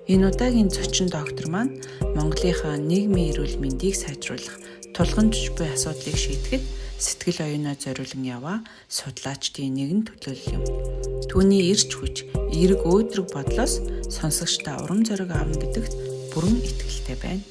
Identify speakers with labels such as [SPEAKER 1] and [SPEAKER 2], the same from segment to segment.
[SPEAKER 1] Энэ удаагийн зочин доктор маань Монголынхаа нийгмийн эрүүл мэндийг сайжруулах тулгамдж буй асуудлыг шийдэхэд сэтгэл оюунаа зориулан яваа судлаачдын нэгэн төлөөлөл юм. Түүний эрч хүч, эерэг өөдрөг бодлоос сонсогчдоо урам зориг авна гэдэгт бүрэн итгэлтэй байна.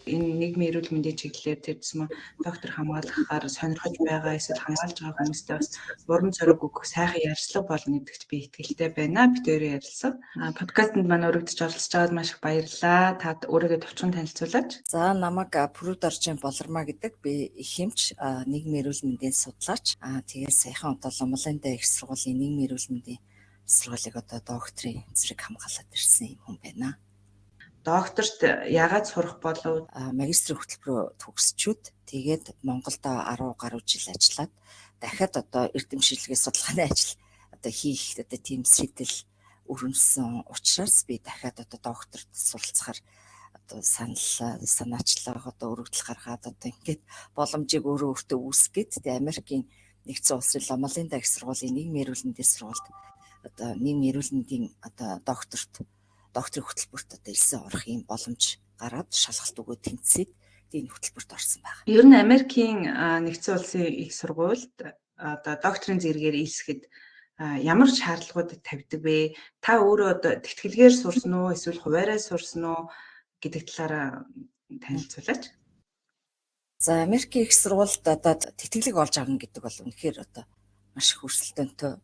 [SPEAKER 1] Энэ нийгмийн эрүүл мэндийн чиглэлээр тэр тусмаа доктор хамгаалахаар сонирхож байгаа эсвэл хамгаалж байгаа хүмүүстээ бас урам зориг өгөх сайхан ярилцлага болно гэдэгт би итгэлтэй байна. Бид хоёрын ярилцлага. Подкастэнд маань өргөдөж оролцож байгаад маш их баярлалаа. Та өөрийгөө товчхон танилцуулаач.
[SPEAKER 2] За, намайг Пүрүдоржин Болормаа гэдэг. Би их эмч, нийгмийн эрүүл мэндийн судлаач. Тэгээд саяхан одоо Лома Линда их сургуулийн нийгмийн эрүүл мэндийн сургуулийг одоо докторийн зэрэг хамгаалаад ирсэн юм хүн байна.
[SPEAKER 1] Докторт яагаад сурах болов?
[SPEAKER 2] Магистрийн хөтөлбөрөөр төгсчөөд, тэгээд Монголд 10 гаруй жил ажиллаад, дахиад одоо эрдэм шинжилгээ судалгааны ажил одоо хийх одоо тийм сэтэл өрнөсөн учраас би дахиад одоо докторт суралцахаар одоо санал санаачлага, одоо өргөдөл гаргаад, одоо ингээд боломжийг өөрөө өөртөө үүсгээд, тэгээ Америкийн Нэгдсэн Улсын Лома Линда их сургуулийн нийгмийн эрүүл мэндийн сургуульд одоо нийгмийн эрүүл мэндийн одоо докторийн хөтөлбөрт одоо элсэн орох юм боломж гараад, шалгалт өгөөд, тэнцээд, тэгээ энэ хөтөлбөрт орсон байна.
[SPEAKER 1] Ер нь Америкийн Нэгдсэн Улсын их сургуульд одоо докторийн зэрэгээр элсэхэд ямар шаардлагууд тавьдаг вэ? Та өөрөө одоо тэтгэлгээр сурсан уу эсвэл хувиараа сурсан уу гэдэг талаараа танилцуулаач.
[SPEAKER 2] За, Америкийн их сургуульд одоо тэтгэлэг олж авна гэдэг бол үнэхээр одоо маш их өрсөлдөөнтэй.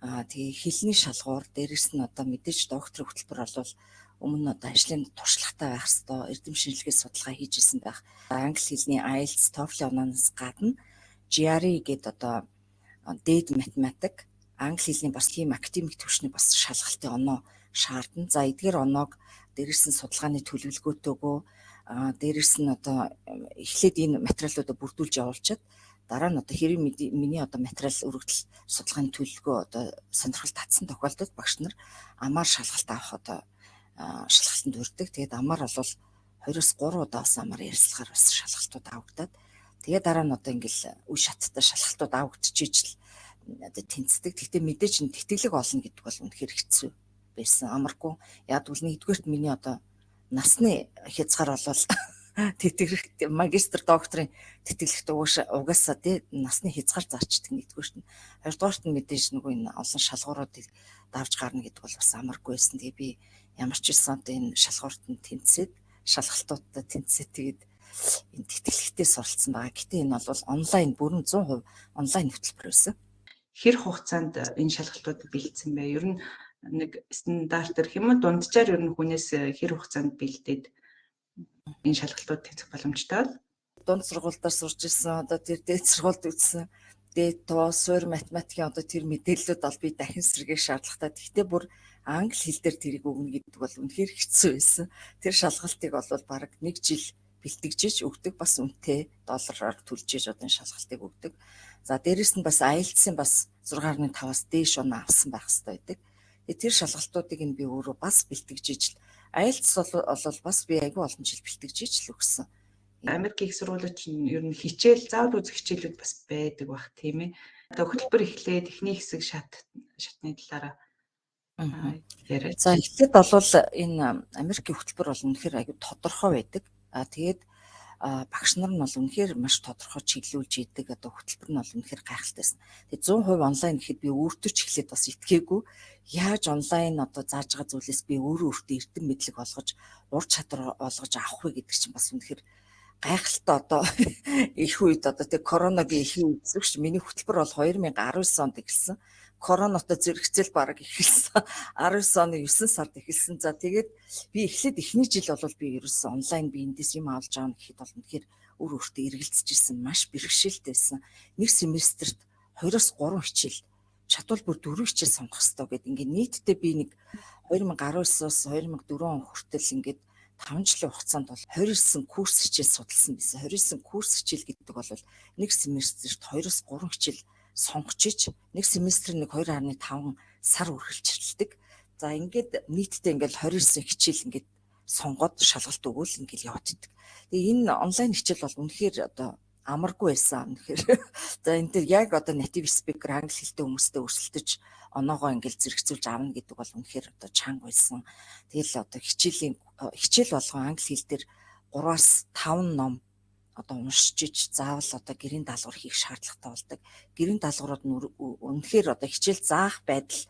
[SPEAKER 2] Тэгээ хэлний шалгуур, дээрэс нь одоо мэдээж докторийн хөтөлбөр бол өмнө одоо ажлын туршлагатай байх хэвээр, эрдэм шинжилгээ судалгаа хийж исэн байх. Англи хэлний IELTS, TOEFL ононоос гадна GRE гэдэг одоо дээд математик, англи хэлний бас тийм академик түвшний бас шалгалтын оноо шаардна. За, эдгээр оноог, дээрэс нь судалгааны төлөвлөгөөтэйгөө, дээрэс нь одоо эхлээд энэ материалуудаа бүрдүүлж явуулчаад, дараа нь одоо хэрэг миний одоо материал, өргөдөл, судалгааны төлөвлөгөө одоо сонирхол татсан тохиолдолд багш нар амаар шалгалт авах одоо шалгалтанд урьдаг. Тэгээд амаар бол 2-оос 3 удаа бас амаар ярилцлагаар бас шалгалтууд авагдаад, тэгээд дараа нь одоо ингээл үе шаттай шалгалтууд авагдчихийж л одоо тэнцдэг. Гэхдээ мэдээж нь тэтгэлэг олно гэдэг бол үнэхээр хэцүү байсан. Амаргүй. Яг бол нэгдүгээрт миний одоо насны хязгаар болвол тэтгэх магистр докторийн тэтгэлэгт угаасаа тий насны хязгаар зарчдаг нэгдүгээрт нь. Хоёрдугаарт нь мэдээж нөгөө энэ олон шалгууруудыг давж гарна гэдэг бол бас амаргүй байсан. Тэгээ би ямар ч байсан одоо энэ шалгуурт нь тэнцээд, шалгалтуудад тэнцээд, тэгээд энэ тэтгэлэгтээ суралцсан байгаа. Гэтэ энэ бол онлайн, бүрэн 100% онлайн хөтөлбөр байсан.
[SPEAKER 1] Хэр хугацаанд энэ шалгалтууд бэлдсэн бэ? Ер нь нэг стандарт гэх юм уу, дунджаар ер нь хүнээс хэр хугацаанд бэлдээд энэ шалгалтууд тэнцэх боломжтой бол?
[SPEAKER 2] Дунд сургуульдаар сурч ирсэн, одоо тэр дээд сургуульд үзсэн дээд тоо, суурь математикийн одоо тэр мэдээллүүд бол би дахин сэргээх шаардлагатай. Гэхдээ бүр англи хэл дээр тэрийг өгнө гэдэг бол үнэхээр хэцүү байсан. Тэр шалгалтыг бол бараг нэг жил бэлтгэж өгдөг, бас үнэтэй, доллараар төлж иж одоо энэ шалгалтыг өгдөг. За, дээрэс нь бас IELTS-ийн бас 6.5-аас дээш оноо авсан байх хэрэгтэй байдаг. Тэгээ тэр шалгалтуудыг нь би өөрөө бас бэлтгэж иж, IELTS бол бас би айгүй олон жил бэлтгэж иж л өгсөн.
[SPEAKER 1] Америк их сургуулиуд чинь ер нь хичээл, заавал үзэх хичээлүүд бас байдаг бах, тийм ээ. Одоо хөтөлбөр эхлээд эхний хэсэг шатны талаараа яриач.
[SPEAKER 2] За, эхлээд бол энэ Америкийн хөтөлбөр бол үнэхээр айгүй тодорхой байдаг. Тэгээд багш нар нь бол үнэхээр маш тодорхой чиглүүлж идэг. Одоо хөтөлбөр нь бол үнэхээр гайхалтай байсан. Тэгээд 100% онлайн гэхэд би өөртөө ч эхлээд бас итгээгүй. Яаж онлайн одоо зааж байгаа зүйлээс би өөрөө өөртөө эрдэм мэдлэг олгож, ур чадвар олгож авах вэ гэдэг чинь бас үнэхээр гайхалтай. Одоо их үед одоо тэг коронагийн их үед шүү. Миний хөтөлбөр бол 2019 онд эхэлсэн. Коронатой зэрэгцэл бараг эхэлсэн. 19 оны 9 сард эхэлсэн. За, тэгээд би эхлээд эхний жил бол би ерөөсөн онлайн би эндээс юм авч байгаа гэхэд бол үнэхээр өөр өөртөө эргэлзэж ирсэн. Маш бэрхшээлтэй байсан. Нэг семестрт 2-оос 3 хичээл, чадвал бүр 4 хичээл сонгох хэрэгтэй гэдэг. Ингээд нийтдээ би нэг 2019-оос 2004 он хүртэл ингээд 5 жилийн хугацаанд бол 29 курс хичээл судалсан байсан. 29 курс хичээл гэдэг бол нэг семестрт 2-оос 3 хичээл сонгож ич, нэг семестр нэг 2.5 сар үргэлжилдэг. За, ингээд нийтдээ ингээд 29 хичээл ингээд сонгоод, шалгалт өгөөл ингээд яваад идэг. Тэгээ энэ онлайн хичээл бол үнэхээр одоо амаргүй байсан. Үнэхээр. За, энэ дээр яг одоо native speaker, англи хэлтэй хүмүүстэй өрсөлдөж Оноогоо ингээл зэрэгцүүлж авна гэдэг бол үнэхээр одоо чанга байсан. Тэгэл одоо хичээл болгон англи хэл дээр 3-аас 5 ном одоо уншиж, заавал одоо гэрийн даалгавар хийх шаардлагатай болдог. Гэрийн даалгаврууд нь үнэхээр одоо хичээл заах байдал.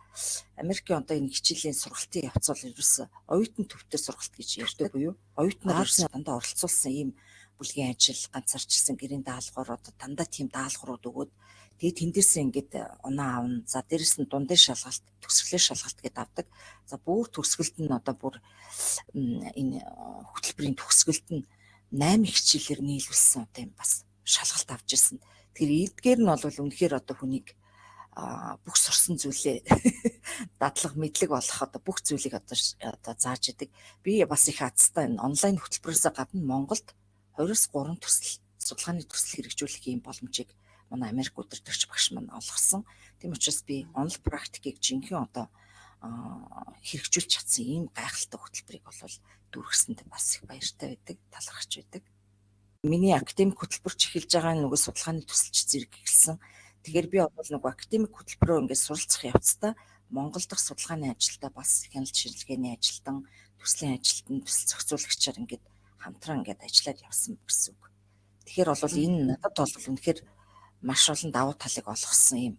[SPEAKER 2] Америкийн одоо энэ хичээлийн сургалтын явц бол ерөөсөө оюутан төвтэй сургалт гэж ярьдаг буюу оюутнаар ерөөсөө дандаа оролцуулсан ийм бүлгийн ажил, ганцаарчилсан гэрийн даалгавар, одоо дандаа тийм даалгаврууд өгөөд, тэгээд тэндээсээ ингээд оноо авна. За, дээрэс нь дундын шалгалт, төгсгөлийн шалгалт гэдээ авдаг. За, бүр төгсгөлд нь одоо бүр энэ хөтөлбөрийн төгсгөлд нь 8 хичээлээр нийлүүлсэн одоо юм бас шалгалт авч ирсэн. Тэгэхээр эдгээр нь бол үнэхээр одоо хүнийг бүх сурсан зүйлээ дадлага мэдлэг болох одоо бүх зүйлийг одоо зааж идэг. Би бас их азтай, энэ онлайн хөтөлбөрөөс гадна Монголд 23 төсөл, судалгааны төсөл хэрэгжүүлэх ийм боломжийг манай Америк удирдагч багш маань олгосон. Тийм учраас би онлайн практикийг жинхэнэ одоо хэрэгжүүлж чадсан ийм гайхалтай хөтөлбөрийг бол дүүргэсэнд бас их баяртай байдаг, талархаж байдаг. Миний академик хөтөлбөрч эхэлж байгаа, нөгөө судалгааны төсөлч зэрэг эхэлсэн. Тэгэхээр би бол нөгөө академик хөтөлбөрөөр ингээд суралцах явцдаа Монгол дахь судалгааны ажилдаа бас хяналт шинжилгээний ажилтан, төслийн ажилтан, төсөл зохицуулагчаар ингээд хамтран ингээд ажиллаад явсан гэсэн үг. Тэгэхээр бол энэ надад бол үнэхээр маш олон давуу талыг олгосон ийм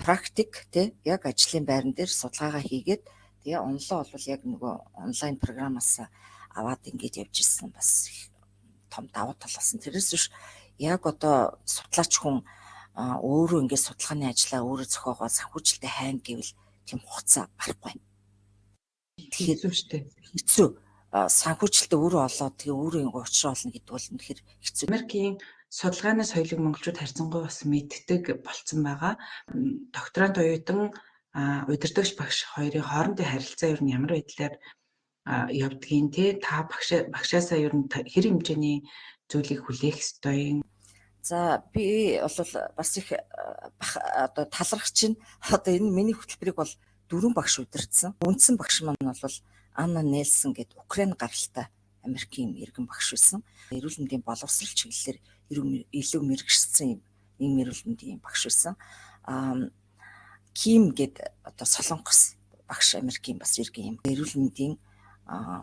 [SPEAKER 2] практик тий, яг ажлын байран дээр судалгаагаа хийгээд, тэгээ онлоо бол яг нөгөө онлайн програмаас аваад ингээд явж исэн бас их том давуу тал болсон. Тэрнээс биш яг одоо судлаач хүн өөрөө ингээд судалгааны ажлаа өөрөө зохиогоод санхүүжилтээ хайна гэвэл тийм хугацаа барахгүй.
[SPEAKER 1] Тэгэхээр хэцүү шүү дээ.
[SPEAKER 2] Хэцүү. Санхүүжилтээ өөрөө олоод, тэгээ өөрөө ингээд учраа олно гэдэг бол үнэхээр хэцүү.
[SPEAKER 1] Америкийн судалгааны соёлыг монголчууд харьцангуй бас мэддэг болцсон байгаа. Докторант оюутан, удирдагч багш хоёрын хоорондын харилцаа ер нь ямар байдлаар явдгийг те, та багшаасаа ер нь хэр хэмжээний зүйлийг хүлээх ёстой юм?
[SPEAKER 2] За, би бол бас их одоо талархаж чинь, одоо энэ миний хөтөлбөрийг бол дөрвөн багш удирдсан. Үндсэн багш маань бол Анна Нельсон гэдэг Украин гаралтай Америкийн иргэн багш байсан. Эрүүл мэндийн боловсрол чиглэлээр илүү мэргэшсэн юм нийгмийн эрүүл мэндийн багш байсан. Ким гээд одоо Солонгос багш, Америкийн бас иргэн юм. Эрүүл мэндийн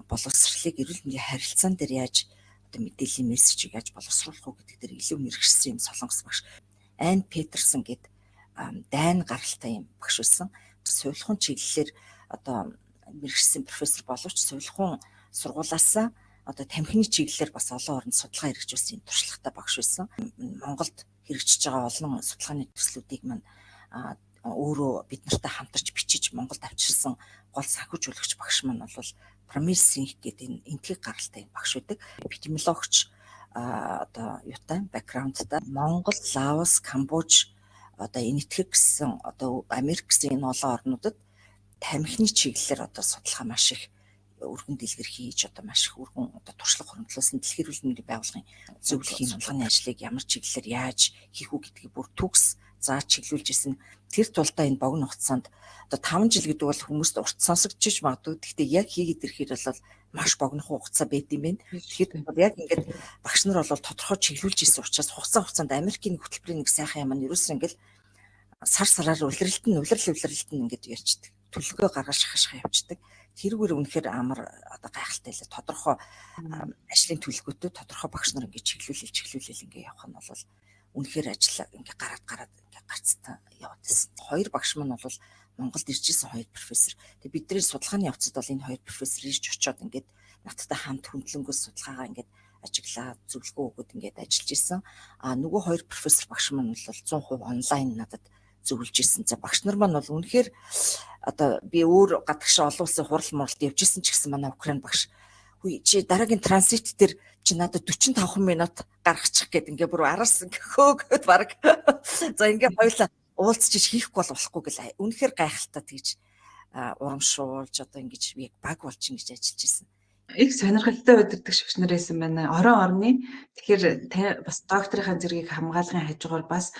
[SPEAKER 2] боловсролыг эрүүл мэндийн харилцаан дээр яаж одоо мэдээллийн мессежийг яаж боловсруулах уу гэдэг дээр илүү мэргэшсэн юм Солонгос багш. Ан Петерсон гээд дайн гаралтай юм багш байсан. Сувилахуун чиглэлээр одоо мэргэшсэн профессор боловч сувилахуун сургуулаасаа одоо тамхины чиглэлээр бас олон оронд судалгаа хэрэгжүүлсэн юм туршлагатай багш байсан. Монголд хэрэгжиж байгаа олон судалгааны төслүүдийг маань өөрөө бид нартай хамтарч бичиж Монголд авчирсан гол санхүүжүүлэгч багш маань бол Прамил Синх гэдэг энэ энэтхэг гаралтай багш байдаг. Эпидемиологч одоо юутай background тай. Монгол, Лаос, Камбож, одоо Энэтхэг гэсэн, одоо Америк гэсэн энэ олон орнуудад тамхины чиглэлээр одоо судалгаа маш их өргөн дэлгэр хийж, одоо маш их өргөн одоо туршлага хуримтлуулсан, дэлхийн эрүүл мэндийн байгууллагын зөвлөхийн судалгааны ажлыг ямар чиглэлээр яаж хийх үү гэдгийг бүр төгс зааж чиглүүлж исэн. Тэр тулдаа энэ богино хугацаанд, одоо 5 жил гэдэг бол хүмүүст урт сонсогдож магадгүй. Гэхдээ яг хийгээд ирэхээр бол маш богино хугацаа байд юм байна. Тэгэхээр бол яг ингээд багш нар бол тодорхой чиглүүлж исэн учраас хугацаанд Америкийн хөтөлбөрийн нэг сайхан юм нь ерөөсөн ингээд сар сараар улиралт нь улирал улиралт нь ингээд ярьчдаг. Төлөвлөгөө гаргаж шахашгаа явцдаг. Тэрүүгээр үнэхээр амар одоо гайхалтай лээ. Тодорхой ажлын төлөвлөгөөтэй тодорхой багш нар ингээд чиглүүлэл чиглүүлэл ингээд явах нь бол үнэхээр ажил ингээд гараад гараад ингээд гарцтай яваад байсан. Хоёр багш маань бол Монголд ирж исэн хоёр профессор. Тэгээ бидний судалгааны явцад бол энэ хоёр профессор ирж очиод ингээд надтай хамт хөндлөнгөөс судалгаагаа ингээд ажиглаад, зөвлөгөө өгөөд ингээд ажиллаж исэн. А нөгөө хоёр профессор багш маань бол 100% онлайн надад зөвлөж исэн. За, багш нар маань бол үнэхээр одоо би өөр гадагш олон улсын хурал муралд явж исэн ч гэсэн манай Украин багш "Хүй, чи дараагийн транзит дээр чи надад 45 минут гаргачих" гэд ингээ бүр араас ингээ хөөгөөд баг. За, ингээ хоёулаа уулзч хийхгүй бол болохгүй гэл, үнэхээр гайхалтай тэгж урамшуулж, одоо ингэж яг баг болж ингэж ажиллаж исэн.
[SPEAKER 1] Их сонирхолтой удирдах багш нар байсан байна. Орон орны, тэгэхээр бас докторийнхаа зэргийг хамгаалгын хажуугаар бас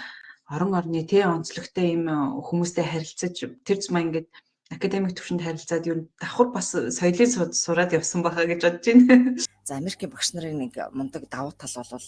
[SPEAKER 1] орон орны тэ онцлогтой юм хүмүүстэй харилцаж, тэр зумаа ингээд академик төвшөнд харилцаад юу давхар бас соёлын сураад явсан байхаа гэж бодож байна.
[SPEAKER 2] За, Америкийн багш нарын нэг мундаг давуу тал бол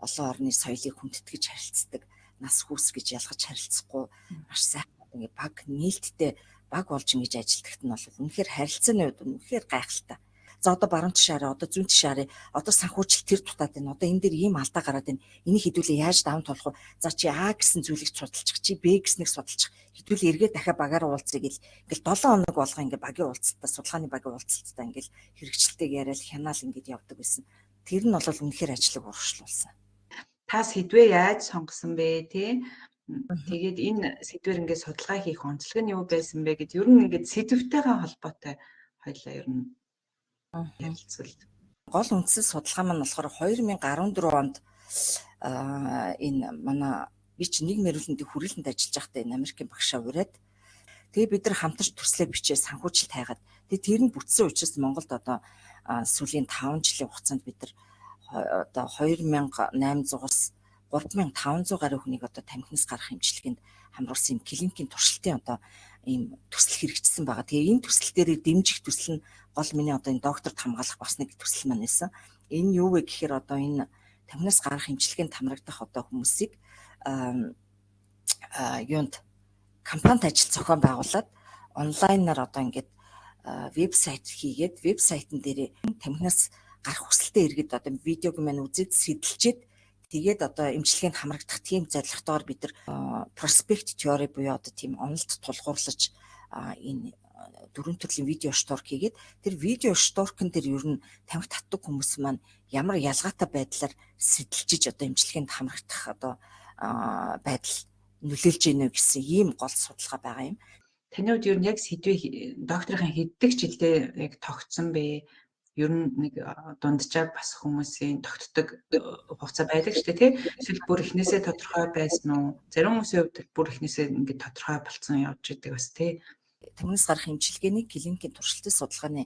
[SPEAKER 2] олон орны соёлыг хүндэтгэж харилцдаг. Нас хүүс гэж ялгаж харилцахгүй, маш сайхан. Ингээ баг нээлттэй баг болж ингэж ажилдагт нь бол үнэхээр харилцааны хувьд үнэхээр гайхалтай. За одоо баруун тишээ хараа, одоо зүүн тишээ хараа, одоо санхүүжилт тэр дутаад байна. Одоо энэ дээр ийм алдаа гараад байна. Энийг хэдүүлээ яаж даван туулах вэ? За чи А гэсэн зүйлийг судалчих, чи Б гэснийг судалчих. Хэдүүлээ эргээд дахиад багаар уулзъя гэл ингээл 7 хоног болго ингээ багийн уулзалтаа, судалгааны багийн уулзалтаа ингээл хэрэгжилтэйг яриад хянаал ингээд явдаг байсан. Тэр нь бол үнэхээр ажлыг урагшлуулсан.
[SPEAKER 1] Та сэдвээ яаж сонгосон бэ те? Тэгээд энэ сэдвэр ингээд судалгаа хийх онцлог нь юу байсан бэ гэд ер нь ингээд сэдвтэйгээ холбоотой хоёлаа ер нь ярилцвал.
[SPEAKER 2] Гол үндсэн судалгаа маань болохоор 2014 онд энэ манай би чи нийгмийн эрүүл мэндийн хүрээлэнд ажиллаж байхдаа энэ Америкийн багшаа уриад тэгээ бид нар хамтарч төслөө бичээ санхүүжилт хайгаад тэгээ тэр нь бүтсэн учраас Монголд одоо сүүлийн 5 жилийн хугацаанд бид нар одоо 2800-аас 3500 гаруй хүнийг одоо тамхинаас гарах эмчилгээнд хамруулсан юм клиникийн туршилтын одоо ийм төсөл хэрэгжсэн байгаа. Тэгээ энэ төсөл дээр дэмжих төсөл нь гол миний одоо энэ докторт хамгаалах бас нэг төсөл маань байсан. Энэ юу вэ гэхээр одоо энэ тамхинаас гарах эмчилгээнд хамрагдах одоо хүмүүсийг юунд компанид ажил зохион байгуулад онлайнаар одоо ингээд вебсайт хийгээд вебсайтн дээр тамхинаас гарах хүсэлтэй иргэд одоо видеог маань үзээд сэтэлчээд тэгээд одоо эмчилгээнд хамрагдах тийм зорилготойгоор бид нар prospect theory буюу одоо тийм онолд тулгуурлаж энэ дөрвөн төрлийн видео шторк хийгээд тэр видео шторкн дээр ер нь тамхи татдаг хүмүүс маань ямар ялгаатай байдлаар сэтэлжиж одоо эмчилгээнд хамрагдах одоо байдал нөлөөлж гинэ гэсэн ийм гол судалгаа байгаа юм.
[SPEAKER 1] Таны хувьд ер нь яг сэдвээ докторийн хэддэг жилдээ яг тогтсон бэ? Ер нь нэг дунджаар бас хүмүүсийн тогтдог хугацаа байдаг шүү дээ, тий? Эсвэл бүр эхнээсээ тодорхой байсан уу? Зарим хүмүүсийн хувьд бүр эхнээсээ ингээд тодорхой болцсон явж идэг бас, тий?
[SPEAKER 2] Тамхинаас гарах эмчилгээний клиникийн туршилтын судалгааны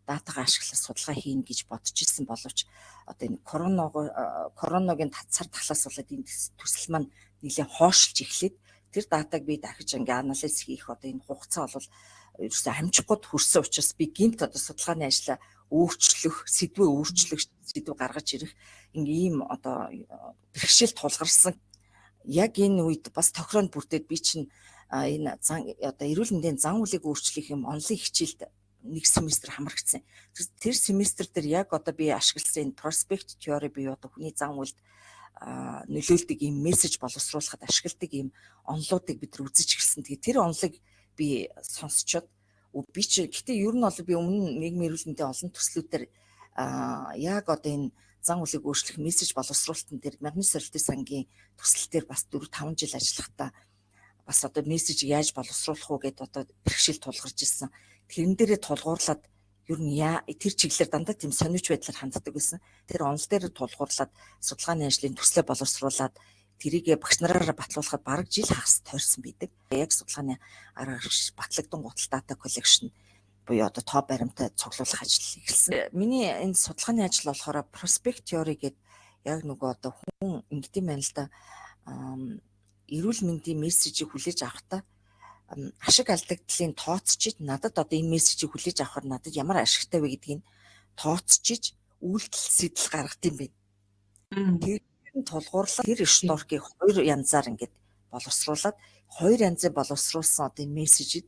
[SPEAKER 2] датагаа ашиглаж судалгаа хийнэ гэж бодож ирсэн боловч одоо энэ короногийн цар тахлаас болоод энэ төсөл маань нэлээд хойшилж эхлээд тэр датаг би дахиж ингээ анализ хийх одоо энэ хугацаа бол ерөөсөө амжихгүй хүрсэн учраас би гинт одоо судалгааны ажлаа өөрчлөх, сэдвээ өөрчлөх, сэдв гаргаж ирэх ингээ ийм одоо бэрхшээл тулгарсан. Яг энэ үед бас тохироонд бүрдээд би чинь энэ зан одоо эрүүл мэндийн зан үйлийг өөрчлөх юм онлайн хичээлд нэг семестр хамрагдсан. Тэр семестр дээр яг одоо би ашигласан энэ prospect theory буюу одоо хүний зан үйлд нөлөөлдөг ийм мессеж боловсруулахад ашигладаг ийм онлуудыг бид нар үзэж эхэлсэн. Тэгээ тэр онлыг би сонсчод би чи гэтээ ер нь бол би өмнө нийгмийн эрүүл мэндийн олон төслүүдээр яг одоо энэ зан үйлийг өөрчлөх мессеж боловсруулалтын дээр мягны сорилтын сангийн төсөл дээр бас 4 5 жил ажиллахдаа бас одоо мессеж яаж боловсруулах уу гэдээ одоо бэрхшээл тулгарч ирсэн. Тэрэн дээрээ тулгуурлаад ер нь тэр чиглэлээр дандаа тийм сониуч байдлаар ханддаг байсан. Тэр онол дээр тулгуурлаад судалгааны ажлын төслөө боловсруулад тэрийг багш нараараа батлуулахад бараг жил хагас тойрсон байдаг. Яг судалгааны арга батлагдсан гутал data collection буюу одоо тоо баримтаа цуглуулах ажил эхэлсэн. Миний энэ судалгааны ажил болохоор prospect theory гэдэг яг нөгөө одоо хүн ингэдэм байна л да, эрүүл мэндийн мессежийг хүлээж авахдаа ашиг алдагдлын тооцож надад одоо энэ мессежийг хүлээж авахар надад ямар ашигтай вэ гэдгийг тооцож үйлдэл сэтэл гаргад юм байна. Тэр нь тулгуурлаа тэр шторкийг хоёр янзаар ингээд боловсруулад хоёр янзын боловсруулсан одоо энэ мессежид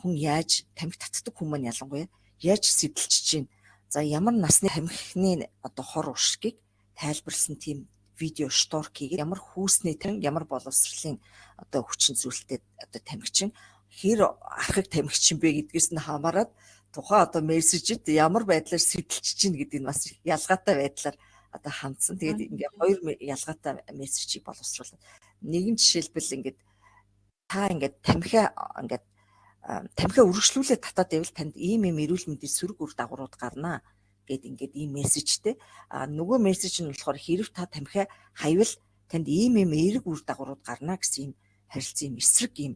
[SPEAKER 2] хүн яаж тамхи татдаг хүмүүс маань ялангуяа яаж сэтэлж чинь, за ямар насны тамхины одоо хор уршгийг тайлбарлсан тийм видео шторк хийгээд ямар хүүсний тань ямар боловсролын одоо хүчин зүйлтэй одоо тамхичин хэр архаг тамхичин бэ гэдгээс нь хамаарат тухайн одоо мессежид ямар байдлаар сэтэлж чинь гэдэг нь бас ялгаатай байдлаар одоо хандсан. Тэгээд ингээ хоёр ялгаатай мессежийг боловсруулаад нэгэн жишээлбэл ингээд та ингээд тамхиа ингээд тамхиа үргэлжлүүлээд татаад байвал танд ийм ийм эрүүл мэндийн сөрөг үр дагаврууд гарнаа гэд ингээд ийм мессежтэй. А нөгөө мессеж нь болохоор хэрв та тамхиа хаявал танд ийм ийм эерэг үр дагаврууд гарна гэсэн ийм харилцан ийм эсрэг ийм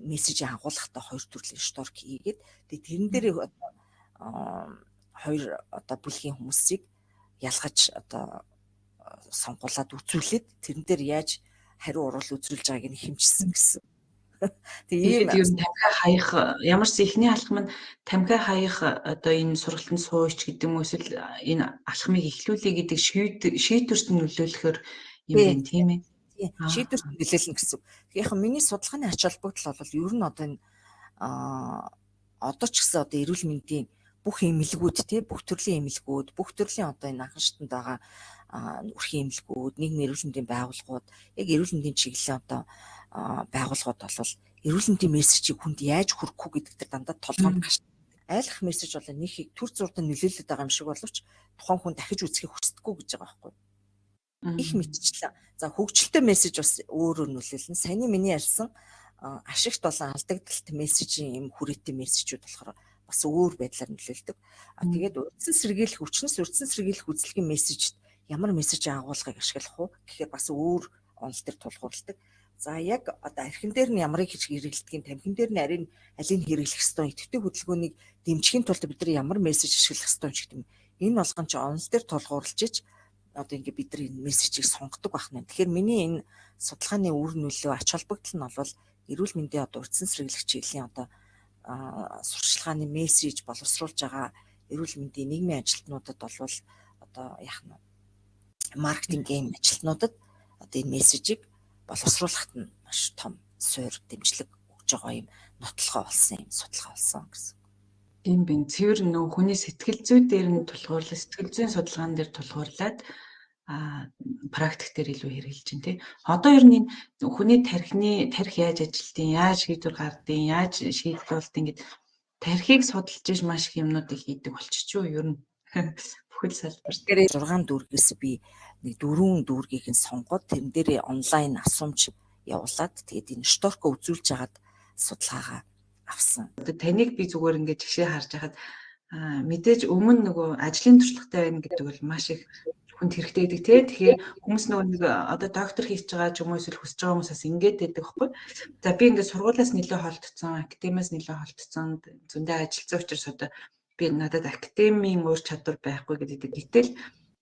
[SPEAKER 2] мессежийг агуулгатай хоёр төрлийн шторк хийгээд тэгээ тэрэн дээр хоёр одоо бүлгийн хүмүүсийг ялгаж одоо сонгуулад үзүүлээд тэрэн дээр яаж хариу уруул үзүүлж байгааг нь хэмжсэн гэсэн.
[SPEAKER 1] Тэгээ ийм ер нь тамхи хаях ямар ч эхний алхам нь тамхи хаях одоо энэ сургалтанд сууч гэдэг юм уу эсвэл энэ алхмыг эхлүүлэе гэдэг шийдвэрт нөлөөлөхөр юм байна, тийм ээ.
[SPEAKER 2] Тийм, шийдвэрт нөлөөлнө гэсэн. Тэгэхээр яг миний судалгааны ач холбогдол бол ер нь одоо энэ одоо ч гэсэн одоо эрүүл мэндийн бүх эмнэлгүүд, тий, бүх төрлийн эмнэлгүүд, бүх төрлийн одоо энэ анхан шатанд байгаа өрхийн эмнэлгүүд, нийгмийн эрүүл мэндийн байгууллагууд, яг эрүүл мэндийн чиглэлийн одоо байгууллагууд бол эрүүл мэндийн мессежийг хүнд яаж хүргэх үү гэдэг дээр дандаа толгойд гарч айлах мессеж бол нэг их төр зурд нөлөөлөд байгаа юм шиг боловч тухайн хүн дахиж үзэхийг хүсдэггүй гэж байгаа байхгүй. Их мэтчлэн. За, хөгжилтэй мессеж бас өөрөөр нөлөөлнө. Саяны миний ярьсан ашигт болон алдагдалт мессежийн юм хүрээтэй мессежүүд болохоор бас өөр байдлаар нөлөөлдөг. А тэгээд урьдчилан сэргийлэх, өвчнөөс урьдчилан сэргийлэх үзлэгийн мессежд ямар мессеж агуулгыг ашиглах уу гэхээр бас өөр онол дээр тулгуурладаг. За, яг одоо архин дээр нь ямарыг хийж хэрэглэдгийг, тамхин дээр нь арийн алийг хэрэглэх ёстой, идэвхтэй хөдөлгөөнийг дэмжихийн тулд бид нар ямар мессеж ашиглах ёстой ч гэдэг юм. Энэ болгон ч онол дээр тулгуурлаж ич одоо ингээ бид нар энэ мессежийг сонгодог байх нь. Тэгэхээр миний энэ судалгааны үр нөлөө, ач холбогдол нь бол эрүүл мэндийн одоо урьдчилан сэргийлэх чиглэлийн одоо сурчлагын мессеж боловсруулж байгаа эрүүл мэндийн нийгмийн ажилтнуудад болвол одоо яах нь маркетингийн ажилтнуудад одоо энэ мессежийг боловсруулахад нь маш том суурь дэмжлэг өгж байгаа юм нотлохоо болсон юм судалгаа болсон гэсэн.
[SPEAKER 1] Тийм бин, цэвэр нөө хүний сэтгэл зүй дээр нь тулгуурлаа, сэтгэл зүйн судалгаан дээр тулгуурлаад практик дээр илүү хэрэглэж байна, тий. Одоо ер нь энэ хүний тархины тархи яаж ажилтیں، яаж шийдвэр гардیں، яаж шийдэл болдیں гэд тархийг судалж иж маш их юмнуудыг хийдэг болчихжоо ер нь бүхэл салбар.
[SPEAKER 2] Тэгэхээр 6 дүүргээс би нэг дөрвөн дүүргийг нь сонгоод, тэрэн дээрээ онлайн асуумж явуулаад, тэгээд энэ шторко үзүүлж хагаад судалгаагаа авсан.
[SPEAKER 1] Одоо таныг би зүгээр ингээд жишээ харж байхад мэдээж өмнө нөгөө ажлын туршлагатай байна гэдэг бол маш их хүнд хэрэгтэй гэдэг, тий. Тэгэхээр хүмүүс нөгөө нэг одоо доктор хийж байгаа ч юм уу эсвэл хүсэж байгаа хүмүүс бас ингэж байдаг байхгүй. За, би ингээд сургуулиас нэлээ холдсон, академиас нэлээ холдсон, зөндөө ажилласан учраас одоо би надад академийн ур чадвар байхгүй гэдэг. Гэтэл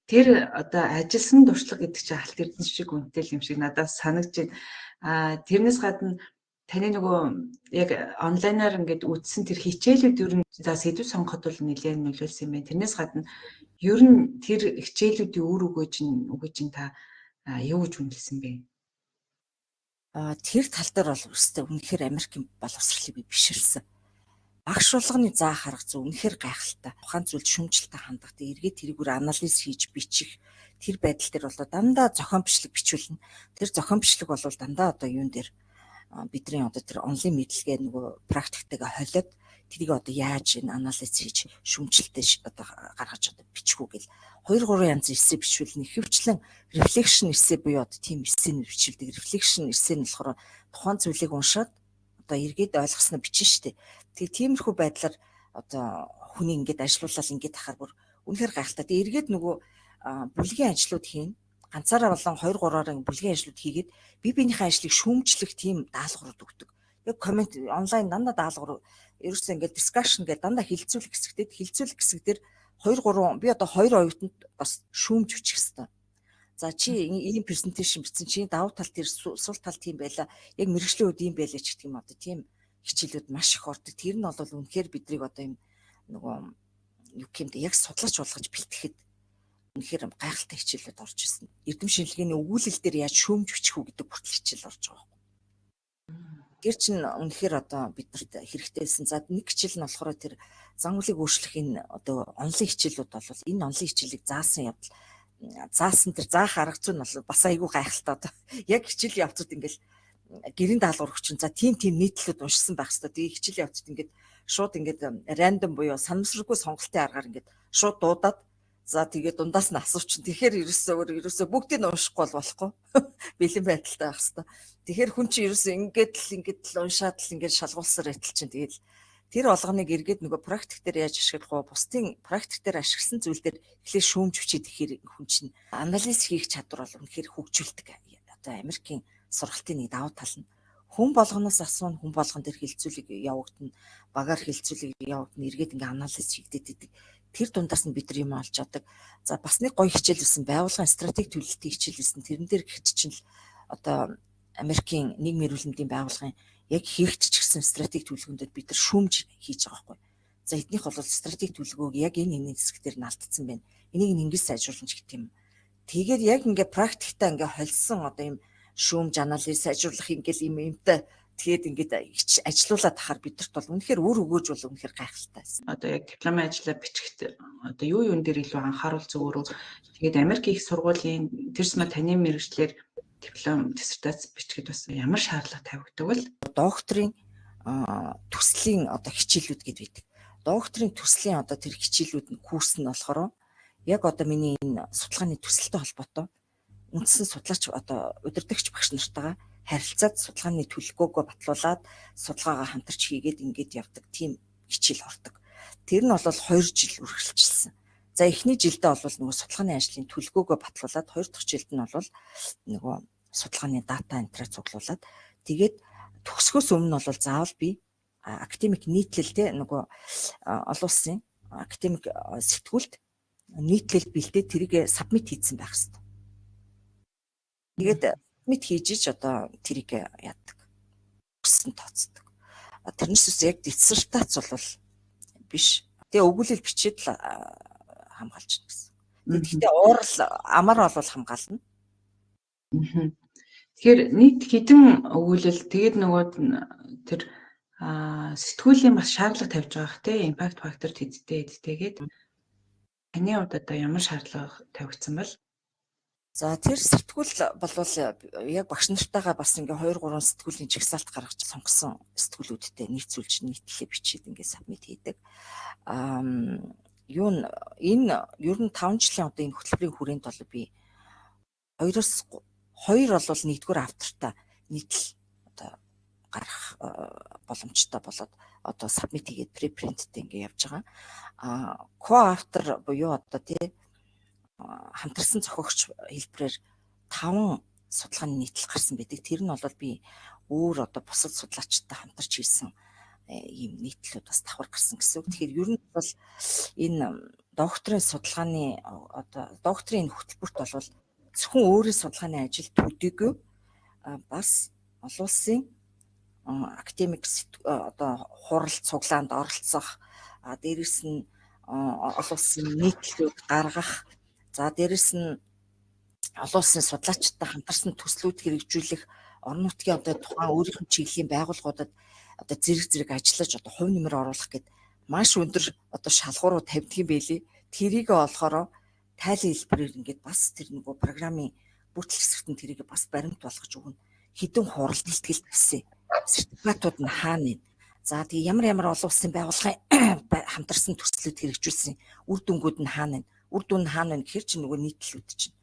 [SPEAKER 1] тэр одоо ажилласан туршлага гэдэг чинь алт эрдэнэ шиг үнэтэй юм шиг надад санагдаж байна. Тэрнээс гадна таны нөгөө яг онлайнаар ингээд үзсэн тэр хичээлүүд ер нь за сэдэв сонгоход бол нэлээд нөлөөлсөн юм байна. Тэрнээс гадна ер нь тэр хичээлүүдийн үр өгөөж чинь та юу гэж үнэлсэн бэ?
[SPEAKER 2] Тэр тал дээр бол өстэй үнэхээр Америкийн боловсролыг би биширсэн. Багш болгоны заах арга зүй үнэхээр гайхалтай. Тухайн зүйлд шүүмжлэлтэй хандах, эргээд тэрийг бүр анализ хийж бичих тэр байдал дээр бол дандаа зохион бичлэг бичүүлнэ. Тэр зохион бичлэг бол дандаа одоо юун дээр бидний одоо тэр онлайн мэдлэгээ нөгөө практиктайгаа холиод, тэрийг одоо яаж энэ анализ хийж шүүмжлэлтэй одоо гаргаж одоо бичих үү гэл 2 3 янз эссе бичүүлнэ. Ихэвчлэн reflection эссе буюу одоо тийм эссений бичүүлдэг. Reflection эссе нь болохоор тухайн зүйлийг уншаад одоо эргээд ойлгосноо бичнэ штэ. Тэгээ тиймэрхүү байдлаар одоо хүний ингээд ажилуулаад ингээд тахаар бүр үнэхээр гайхалтай. Тэгээ эргээд нөгөө бүлгийн ажлууд хийн, ганцаараа болон 2 3-аар бүлгийн ажлууд хийгээд бие биенийхээ ажлыг шүүмжлэх тийм даалгаврууд өгдөг. Яг comment онлайн дандаа даалгавар ерөөсөө ингээд discussion гэдэг дандаа хилцүүлэх хэсэгтэй, хилцүүлэх хэсэг дээр 2 3 би одоо хоёр оюутанд бас шүүмж бичих хэвээр. За, чи ийм presentation бичсэн, чи давуу тал тэр сул тал тийм байла. Яг мэргэжлийн үед ийм байлаа ч гэх юм, одоо тийм хичээлүүд маш их ордог. Тэр нь бол үнэхээр бидрийг одоо юм нөгөө юу гэмдэ яг судлаач болгож бэлтгэхэд үнэхээр гайхалтай хичээлүүд орж ирсэн. Эрдэм шинжилгээний өгүүлэл дээр яаж шүүмж бичих үү гэдэг хүртэл хичээл орж байгаа байхгүй. Тэр чинь үнэхээр одоо биднэрт хэрэгтэй байсан. За, нэг хичээл нь болохоор тэр зан үйлийг өөрчлөх энэ одоо онлайн хичээлүүд бол энэ онлайн хичээлийг заасан явдал, заасан тэр заах арга зүй нь бол бас айгүй гайхалтай. Одоо яг хичээлийн явцад ингээл гэрийн даалгавар өгчин. За, тийм тийм нийтлүүд уншсан байх хэвээр. Тэгээ хичээлийн явцад ингээд шууд ингээд random буюу санамсаргүй сонголтын аргаар ингээд шууд дуудаад, за, тэгээд дундаас нь асуучин. Тэгэхээр ерөөсөө өөр ерөөсөө бүгдийг нь уншихгүй бол болохгүй. Бэлэн байдалтай байх хэвээр. Тэгэхээр хүн чинь ерөөсөө ингээд л уншаад л ингээд шалгуулсаар байтал чинь тэгээд тэр болгоныг эргээд нөгөө практик дээр яаж ашиглах вэ? Бусдын практик дээр ашигласан зүйл дээр эхлээд шүүмж бичээд ихээр хүн чинь анализ хийх чадвар бол үнэхээр хөгжүүлдэг. Одоо Америкийн сургалтын нэг давуу тал нь хүн болгоноос асууна, хүн болгон дээр хэлцүүлэг явагдана, багаар хэлцүүлэг явагдана, эргээд ингээ анализ хийгдээд идэг. Тэр дундаас нь бид нар юм олж авдаг. За, бас нэг гоё хичээл байсан, байгууллагын стратеги төлөлтийн хичээл байсан. Тэрэн дээр гихт чинь л одоо Америкийн нийгмийн эрүүл мэндийн байгууллагын яг хийгдчихсэн стратеги төлөвлөгөөнд бид нар шүүмж хийж байгаа байхгүй. За, эднийх бол стратеги төлөвлөгөөг яг энэ энэ хэсэг дээр нь алдсан байна. Энийг нь ингэж сайжруулна ч гэх юм. Тэгээд яг ингээ практиктаа ингээ холсон одоо юм Шүүмж анализ сайжруулах ингээл юм юмтай тэгээд ингээд ажилуулад тахаар бидэрт бол үнэхээр үр өгөөж бол үнэхээр гайхалтай байсан.
[SPEAKER 1] Одоо яг дипломын ажлаа бичихэд одоо юу юун дээр илүү анхааруул зүгээр үү? Тэгээд Америк их сургуулийн тэрс ма таны мэргэжлээр диплом диссертац бичихэд бас ямар шаардлага тавигддаг вэ?
[SPEAKER 2] Докторийн төслийн одоо хичээлүүд гээд байдаг. Докторийн төслийн одоо тэр хичээлүүд нь курс нь болохоор яг одоо миний энэ судалгааны төсөлтэй холбоотой үндсэн судлаач одоо удирдагч багш нартайгаа харилцаад судалгааны төлөвлөгөөгөө батлуулаад судалгаагаа хамтарч хийгээд ингээд явдаг тийм хичээл ордог. Тэр нь бол 2 жил үргэлжилсэн. За, эхний жилдээ бол нөгөө судалгааны ажлын төлөвлөгөөгөө батлуулаад, хоёр дахь жилд нь бол нөгөө судалгааны дата энтраа цуглуулад, тэгээд төгсгөөс өмнө бол заавал би академик нийтлэл, те, нөгөө олон улсын академик сэтгүүлд нийтлэл бэлдээд тэрийг submit хийсэн байх хэрэгтэй. Тэгээд submit хийж ич одоо тэрийг яадаг. Өссөн тооцдог. Тэрнээс ус яг диссертац бол биш. Тэгээ өгүүлэл бичээд л хамгаалж байна гэсэн. Тэгэхдээ уурал амар бол хамгаална.
[SPEAKER 1] Тэгэхээр нийт хэдэн өгүүлэл, тэгээд нөгөө тэр сэтгүүлийн бас шаардлага тавьж байгаа хэ, impact factor тэдтэй эдтэйгээд таны хувьд одоо ямар шаардлага тавигдсан бол?
[SPEAKER 2] За, тэр сэтгүүл болвол яг багш нартайгаа бас ингээ 2 3 сэтгүүлийн жагсаалт гаргаж сонгосон сэтгүүлүүдтэй нийцүүлж, нийтлэлээ бичээд ингээ submit хийдэг. Аа, юу энэ ер нь 5 жилийн одоо энэ хөтөлбөрийн хүрээнд бол би хоёроос хоёр бол нэгдүгээр автортай нийтлэл одоо гарах боломжтой болоод одоо submit хийгээд preprint тэй ингээ явж байгаа. А co-author буюу одоо тий хамтарсан зохиогч хэлбэрээр таван судалгааны нийтлэл гарсан байдаг. Тэр нь бол би өөр одоо бусад судлаачтай хамтарч хийсэн ийм нийтлэлүүд бас давхар гарсан гэсэн үг. Тэгэхээр ер нь бол энэ докторийн судалгааны одоо докторийн хөтөлбөрт бол зөвхөн өөрийн судалгааны ажил төдийгүй бас олон улсын академик одоо хурал цуглаанд оролцох, дээрэс нь олон улсын нийтлэлүүд гаргах, за дээрэс нь олон улсын судлаачдтай хамтарсан төслүүд хэрэгжүүлэх, орон нутгийн одоо тухайн өөрийнх нь чиглэлийн байгууллагуудад одоо зэрэг зэрэг ажиллаж одоо хувь нэмэр оруулах гээд маш өндөр одоо шалгууруу тавьдаг юм байлээ. Тэрийг болохоор тайлан хэлбэрээр ингээд бас тэр нөгөө программын бүртгэл хэсэгт нь тэрийг бас баримт болгож өгнө. Хэдэн хурал дэлтгэл тавьсан. Сертификатууд нь хаана вэ? За, тэгээ ямар ямар олон улсын байгууллагын хамтарсан төслүүд хэрэгжүүлсэн, үр дүнгууд нь хаана вэ? Үр дүн нь хаана вэ гэхэр чинь нөгөө нийтлэлүүд чинь.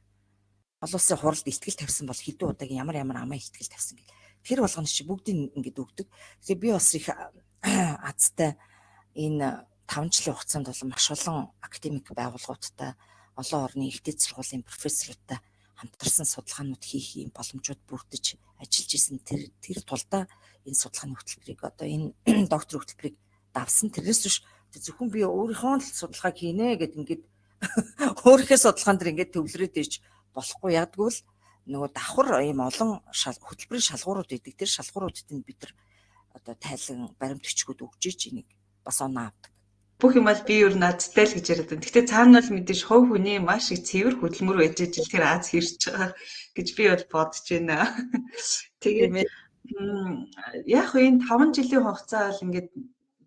[SPEAKER 2] Олон улсын хуралд илтгэл тавьсан бол хэдэн удаагийн ямар ямар амаа илтгэл тавьсан гэл. Тэр болгоно чи бүгдийг ингээд өгдөг. Тэгэхээр би бас их азтай энэ 5 жилийн хугацаанд бол маш олон академик байгууллагуудтай, олон орны их дээд сургуулийн профессоруудтай хамтарсан судалгаанууд хийх юм боломжууд бүрдэж ажиллаж исэн. Тэр тулдаа энэ судалгааны хөтөлбөрийг, одоо энэ доктор хөтөлбөрийг давсан. Тэрнээс биш зөвхөн би өөрийнхөө л судалгааг хийнэ гэд ингээд өөрийнхөө судалгаан дээр ингээд төвлөрөөд иж болохгүй. Ядгүй л нөгөө давхар ийм олон хөтөлбөрийн шалгуурууд байдаг. Тэр шалгууруудад нь бид нар одоо тайлан баримт бичгүүд өгч ич энийг бас оноо авдаг.
[SPEAKER 1] Бүх юм бол би ер нь азтай л гэж яриад байна. Гэхдээ цаана бол мэдээж хувь хүний маш их цэвэр хөдөлмөр байж ижил тэр аз хэрж байгаа гэж би бол бодож байна. Тэгээд яг энэ 5 жилийн хугацаа бол ингээд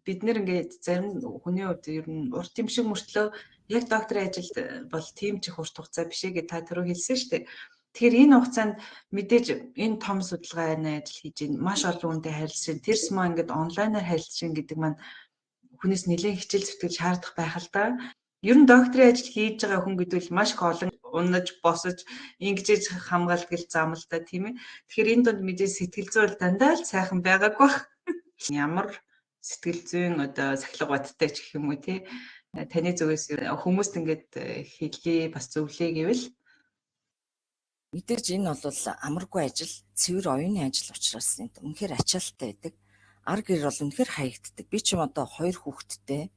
[SPEAKER 1] бид нэр ингээд зарим хүний хувьд ер нь урт юм шиг мөртлөө яг докторийн ажилд бол тийм ч их урт хугацаа биш ээ гэж та түрүү хэлсэн шүү дээ. Тэгэхээр энэ хугацаанд мэдээж энэ том судалгааны ажил хийж байна. Маш олон хүнтэй харилцаж байна. Тэр смаа ингээд онлайнаар харилцаж байна гэдэг маань хүнээс нэлээд хичээл зүтгэл шаардах байх л да. Ер нь докторийн ажил хийж байгаа хүн гэдэг бол маш их олон унаж босож ингэж хамгаалдаг зам л да, тийм ээ. Тэгэхээр энэ дунд мэдээж сэтгэл зүй бол дандаа л сайхан байгаагүй бах. Ямар сэтгэл зүйн одоо сахилга баттай ч гэх юм уу, тий. Таны зүгээс хүмүүст ингээд хэлье, бас зөвлөе гэвэл?
[SPEAKER 2] Мэдээж энэ бол амаргүй ажил, цэвэр оюуны ажил учраас үнэхээр ачаалттай байдаг. Ар гэр бол үнэхээр хаягддаг. Би ч юм одоо хоёр хүүхэдтэй.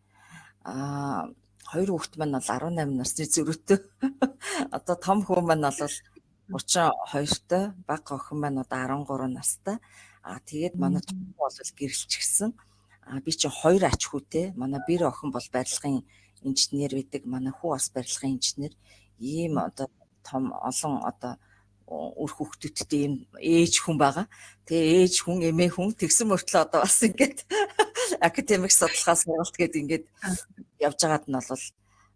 [SPEAKER 2] Хоёр хүүхэд маань бол 18 насны зөрүүтэй. Одоо том хүү маань бол 32-той, бага охин маань одоо 13 настай. Тэгээд манай том хүү бол гэрэлчихсэн. Би чинь хоёр ач хүүтэй. Манай бэр охин бол барилгын инженер байдаг. Манай хүү бас барилгын инженер. Ийм одоо том олон одоо Үр хүүхдүүдтэй юм ээж хүн байгаа. Тэгээ ээж хүн, эмээ хүн тэгсэн мөртлөө одоо бас ингээд академик судалгаа сургалт гээд ингээд явж байгаад нь бол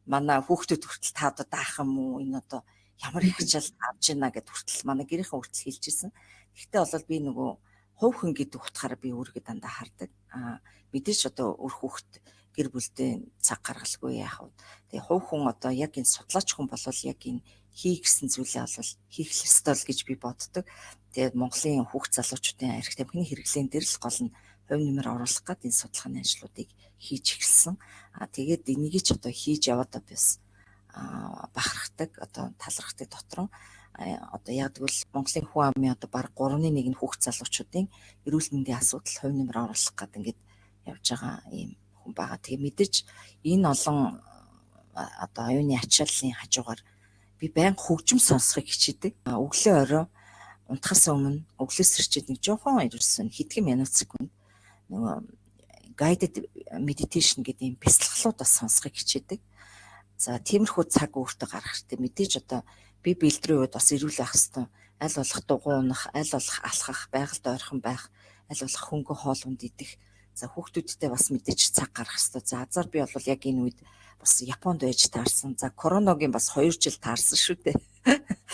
[SPEAKER 2] манай хүүхдүүд хүртэл та одоо даах юм уу, энэ одоо ямар их ачаал авч ийна гэд хүртэл манай гэрийнхэн хүртэл хэлж ирсэн. Гэхдээ бол би нөгөө хувь хүн гэдэг утгаараа би өөрийгөө дандаа хардаг. Мэдээж одоо үр хүүхд, гэр бүлдээ цаг гаргалгүй яах вэ? Тэгээ хувь хүн одоо яг энэ судлаач хүн болвол яг энэ хий гэсэн зүйлээ бол хийх ёстой л гэж би боддог. Тэгээд Монголын хүүхд залуучуудын арх тамхины хэрэглээн дээр л гол нь хувь нэмэр оруулах гээд энэ судалгааны ажлуудыг хийж эхэлсэн. Тэгээд энийг ч одоо хийж яваад бас бахархдаг, одоо талархдаг дотроо. Одоо яг тэгвэл Монголын хүн амын одоо бараг 3-ны 1 нь хүүхд залуучуудын эрүүл мэндийн асуудал хувь нэмэр оруулах гээд ингээд явж байгаа ийм хүн байгаа. Тэгээ мэдээж энэ олон одоо оюуны ачааллын хажуугаар би байнга хөгжим сонсохыг хичээдэг. Өглөө орой унтахаас өмнө, өглөө сэрчээд нэг жоохон ерөөсөн хэдхэн минут секунд нөгөө guided meditation гэдэг юм бясалгалууд бас сонсохыг хичээдэг. За, тиймэрхүү цаг өөртөө гаргах хэрэгтэй. Мэдээж одоо би бэлдрийн үед бас эрүүл байх хэрэгтэй. Аль болох дугуй унах, аль болох алхах, байгальд ойрхон байх, аль болох хөнгөн хоол унд идэх. За, хүүхдүүдтэй бас мэдээж цаг гаргах хэрэгтэй. За, азар би бол яг энэ үед бас Японд байж таарсан. За, короногийн бас 2 жил таарсан шүү дээ.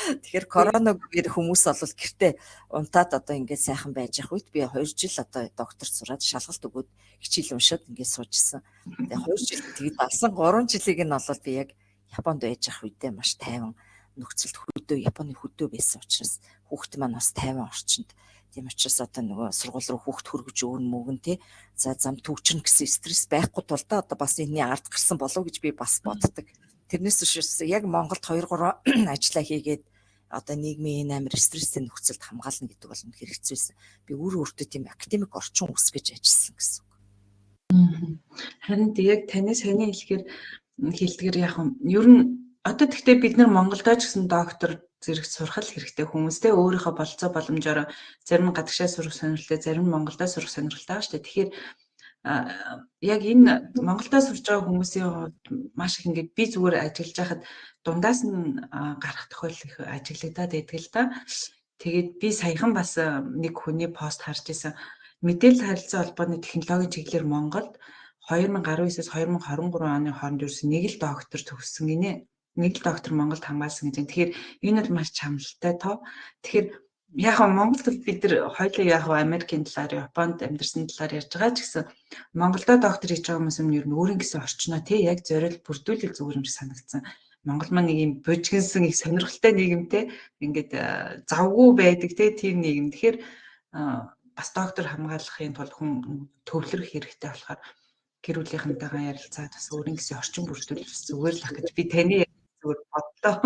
[SPEAKER 2] Тэгэхээр короногээр хүмүүс бол гэртээ унтаад одоо ингээд сайхан байж явах үед би 2 жил одоо доктор сураад, шалгалт өгөөд, хичээл уншаад ингээд суужсэн. Тэгээ 2 жил тэгээд алсан 3 жилийг нь бол би яг Японд байж явах үедээ маш тайван нөхцөлд, хөдөө, Японы хөдөө байсан учраас хүүхд маань бас тайван орчинд. Тийм учраас одоо нөгөө сургууль руу хүүхд хөргөж өгнө мөгөн тий. За, зам төвчрнө гэсэн стресс байхгүй тул та одоо бас энэний ард гарсан болов гэж би бас боддог. Тэрнээс биш яг Монголд 2 3 ажиллаа хийгээд одоо нийгмийн энэ амар стресстэй нөхцөлд хамгаална гэдэг бол үнэхээр хэцүү байсан. Би өөрөө өөртөө тийм академик орчин үүсгэж ажилласан гэсэн үг.
[SPEAKER 1] Харин яг таны саяны хэлэхээр хэлдгэр яг ер нь одоо тэгтээ бид нар Монголдо ч гэсэн доктор зэрэг сурах л хэрэгтэй хүмүүстэй өөрийнхөө болцоо боломжоор зарим нь гадагшаа сурах сонирхолтой, зарим нь Монголдо сурах сонирхолтой байгаа шүү дээ. Тэгэхээр яг энэ Монголдо сурж байгаа хүмүүсийн хувьд маш их ингээд би зүгээр ажиллаж байхад дундаас нь гарах тохиолдол их ажиглагдаад байдаг л да. Тэгээд би саяхан бас нэг хүний пост харж исэн. Мэдээлэл харилцаа холбооны технологийн чиглэлээр Монголд 2019-ээс 2023 оны хооронд ерөөсөн нэг л доктор төгссөн гинэ, нэг л доктор Монголд хамгаалсан гэж. Тэгэхээр энэ бол маш чамлалтай тоо. Тэгэхээр яг нь Монголд бид нар хоёулаа яг Америкийн талаар, Японд амьдарсан талаар ярьж байгаа ч гэсэн Монголдо доктор хийж байгаа хүмүүс нь ер нь өөрийн гэсэн орчноо тий яг зориул бүрдүүлэл зүгээр юм шиг санагдсан. Монгол маань нэг юм бужигнасан их сонирхолтой нийгэмтэй, ингээд завгүй байдаг тийм нийгэм. Тэгэхээр бас доктор хамгаалахын тулд хүн төвлөрөх хэрэгтэй болохоор гэр бүлийнхэнтэйгээ ярилцаад бас өөрийн гэсэн орчин бүрдүүлэх зүгээр л ах гэж би таны зүгээр бодлоо.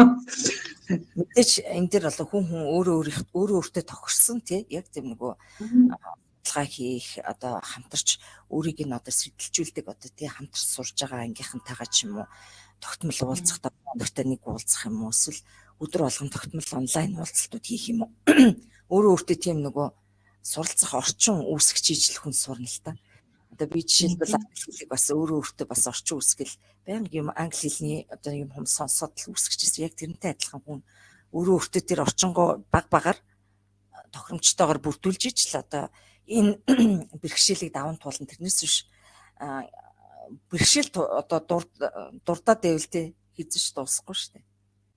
[SPEAKER 2] Мэдээж энэ дээр бол хүн хүн өөрөө өөрөө өөртөө тохирсон тий яг тийм нөгөө судалгаа хийх, одоо хамтарч өөрийг нь одоо сэтэлжүүлдэг, одоо тий хамтарч сурж байгаа ангийнхантайгаа ч юм уу тогтмол уулзах, хоногтой нэг уулзах юм уу, эсвэл өдөр болгон тогтмол онлайн уулзалтууд хийх юм уу, өөрөө өөртөө тийм нөгөө суралцах орчин үүсгэж ижил хүн сурна л та. Одоо би жишээлбэл англи хэлийг бас өөрөө өөртөө бас орчин үүсгэл байнга юм англи хэлний одоо юм хум сонсоод л үүсгэж ирсэн. Яг тэрнтэй адилхан хүн өөрөө өөртөө тэр орчингоо баг багаар тохиромжтойгоор бүрдүүлж ижил одоо энэ бэрхшээлийг даван туулна. Тэрнээс биш бэрхшээл одоо дурдаад байвал тий хэзээ ч дуусахгүй шүү дээ.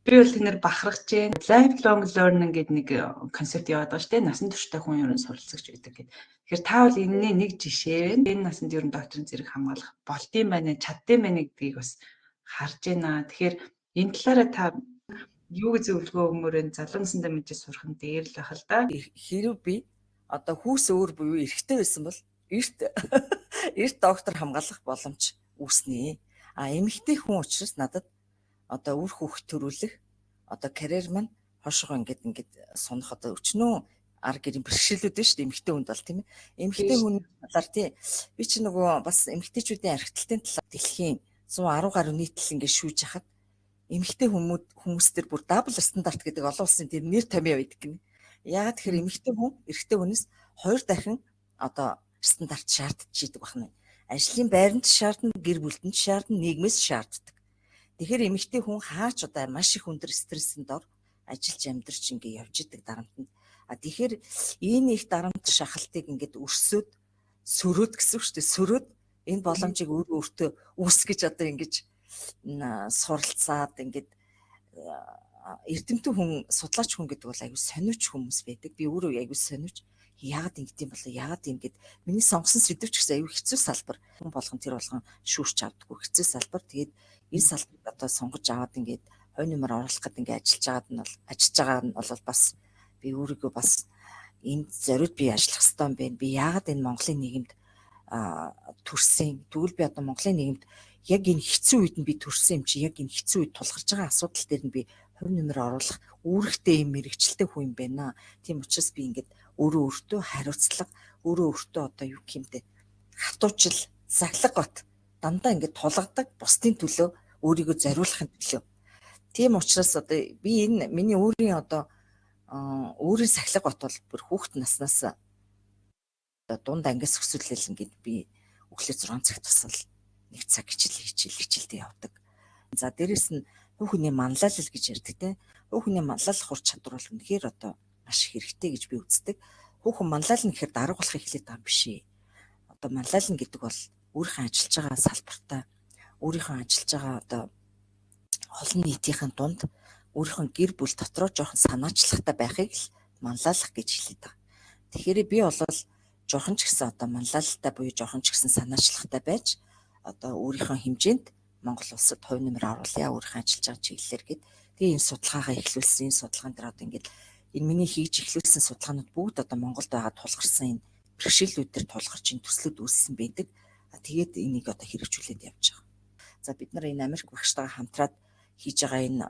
[SPEAKER 1] Би бол тэнэр бахархаж байна. Lifelong learning гэдэг нэг концепт яваад байгаа шүү дээ. Насан туршдаа хүн ер нь суралцагч байдаг гэдэг. Тэгэхээр та бол энэний нэг жишээ байна. Энэ насанд ер нь докторын зэрэг хамгаалах болдсон байна, чаддсан байна гэдгийг бас харж байна. Тэгэхээр энэ талаараа та юу гэж зөвлөгөө өгмөр вэ? Залуу насандаа мэдээж сурах нь дээр л байх л да.
[SPEAKER 2] Хэрв би одоо хүүс өөр буюу эрэгтэй байсан бол эрт эрт доктор хамгаалах боломж үүснэ. А эмэгтэй хүн учраас надад одоо үр хүүхэд төрүүлэх, одоо карьер маань хойшоо ингээд ингээд сунах одоо өчнөө ар гэрийн бэрхшээлүүд байна шүү дээ эмэгтэй хүнд бол, тийм ээ. Эмэгтэй хүн талаар тий би чи нөгөө бас эмэгтэйчүүдийн архиталтын талаар дэлхийн 110 гаруй нийтлэл ингээд шүүж хахад эмэгтэй хүмүүс төр бүр double standard гэдэг олон улсын тийм нэр томьёо байдаг гинэ. Яагаад тэгэхээр эмэгтэй хүн эрэгтэй хүнээс хоёр дахин одоо стандарт шаардж идэг байна. Ажлын байранд шаардна, гэр бүлдэнд шаардна, нийгмээс шаарддаг. Тэгэхээр эмэгтэй хүн хаач одоо маш их өндөр стрессэнд ор Ажиллаж амьдарч ингээ явж идэг дарамтанд. А тэгэхээр энэ их дарамт шахалтыг ингээд өрсөөд, сөрөөд гэсэн үг шүү дээ. Сөрөөд энэ боломжийг өөрөө өөртөө үүсгэж, одоо ингэж суралцаад, ингээд эрдэмтэн хүн, судлаач хүн гэдэг бол аягүй сониуч хүмүүс байдаг. Би өөрөө аягүй сониуч. Яагаад ингэдэм юм болоо? Яагаад ингэж, миний сонгосон сэдэв ч гэсэн аягүй хэцүү салбар. Хүн болгон тэр болгон шүүрч авдаггүй хэцүү салбар. Тэгээд энэ салбарыг одоо сонгож аваад, ингээд хувь нэмэр оруулах гэдэг ингээд ажиллаж байгаад нь бол ажиллаж байгаа нь бол бас би өөрийгөө бас энд зориуд би ажиллах ёстой юм байна. Би яагаад энэ Монголын нийгэмд төрсөн? Тэгвэл би одоо Монголын нийгэмд яг энэ хэцүү үед нь би төрсөн юм чи, яг энэ хэцүү үед тулгарч байгаа асуудал дээр нь би хувь нэмэр оруулах үүрэгтэй юм мэргэжилтэй хүн юм байна. Тийм учраас би ингээд өөрөө өөртөө хариуцлага, өөрөө өөртөө одоо юу гэмдэ, хатуучил, сахилга бат дандаа ингээд тулгадаг, бусдын төлөө өөрийгөө зориулахын төлөө. Тийм учраас одоо би энэ миний өөрийн одоо өөрийн сахилга бат бол бүр хүүхэд наснаас, одоо дунд ангиас өсвөлэл ингээд би өглөө 6 цагт тусал нэг цаг хичээл хичээл хичээлдээ явдаг. За, дээрэс нь хувь хүний манлайлал гэж ярьдаг, те. Хувь хүний манлайлах ур чадвар бол үнэхээр одоо маш хэрэгтэй гэж би үздэг. Хувь хүн манлайлна гэхээр дарга болохыг хэлээд байгаа юм биш ээ. Одоо манлайлна гэдэг бол өөрийнхөө ажиллаж байгаа салбартаа, өөрийнхөө ажиллаж байгаа одоо олон нийтийн дунд, өөрийнхөө гэр бүл дотроо жоохон санаачлагтай байхыг л манлайлах гэж хэлээд байгаа. Тэгэхээр би бол жоохон ч гэсэн одоо манлайлалтай буюу жоохон ч гэсэн санаачлагтай байж, одоо өөрийнхөө хэмжээнд Монгол улсад хувь нэмэр оруулъя, өөрийнхөө ажиллаж байгаа чиглэлээр гээд тэгээ энэ судалгаагаа эхлүүлсэн. Энэ судалгаан дээр одоо ингээд энэ миний хийж эхлүүлсэн судалгаанууд бүгд одоо Монголд байгаа тулгарсан энэ бэрхшээлүүд дээр тулгарч энэ төслүүд үүссэн байдаг. Тэгээд энийг одоо хэрэгжүүлээд явж байгаа. За, бид нар энэ Америк багштайгаа хамтраад хийж байгаа энэ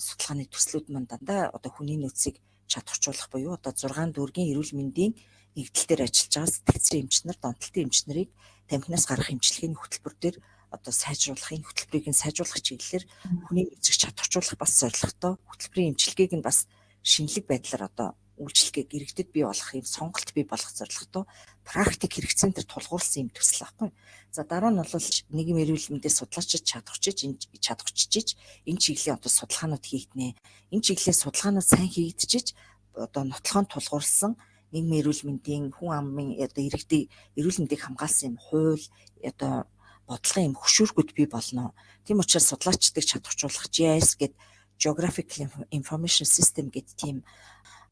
[SPEAKER 2] судалгааны төслүүд маань дандаа одоо хүний нөөцийг чадварчуулах буюу одоо 6 дүүргийн эрүүл мэндийн нэгдэл дээр ажиллаж байгаа сэтгцийн эмч нар, донтолтын эмч нарыг тамхинаас гарах эмчилгээний хөтөлбөр дээр одоо сайжруулах, энэ хөтөлбөрийг нь сайжруулах чиглэлээр хүний нөөцийг чадварчуулах бас зорилготой, хөтөлбөрийн эмчилгээг нь бас шинэлэг байдлаар одоо үйлчилгээг иргэдэд бий болох юм сонголт бий болох зорилготой практик хэрэгцээн дээр тулгуурласан юм төсөл байхгүй. За, дараа нь бол нийгмийн эрүүл мэндийн судлаачид чадварчиж энэ чадварчиж энэ чиглэлийн одоо судалгаанууд хийгднэ. Энэ чиглэлийн судалгаанууд сайн хийгдчихэж, одоо нотлохоон тулгуурласан нийгмийн эрүүл мэндийн, хүн амын одоо иргэдийн эрүүл мэндийг хамгаалсан юм хууль, одоо бодлогын юм хөшүүргүүд бий болно. Тийм учраас судлаачдыг чадварчуулах GIS гэдэг, Geographic Information System гэдэг тийм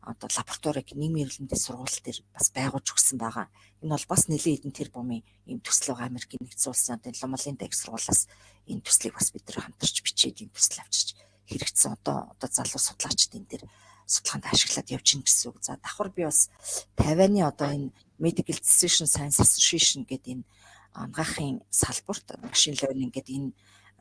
[SPEAKER 2] одоо лабораторийг нийгмийн эрүүл мэндийн сургууль дээр бас байгуулж өгсөн байгаа. Энэ бол бас нэлээд хэдэн тэрбумын ийм төсөл байгаа. Америкийн нэгдсэн улсын одоо Лома Линда их сургуулиас энэ төслийг бас бид нар хамтарч бичээд, энэ төсөл авчирч хэрэгжсэн. Одоо залуу судлаачид энэ дээр судалгаанд ашиглаад явж гин гэсэн үг. За, давхар би бас Тайваны одоо энэ Medical Decision Science Association гэдэг энэ анагаахын салбарт machine learning гэдэг энэ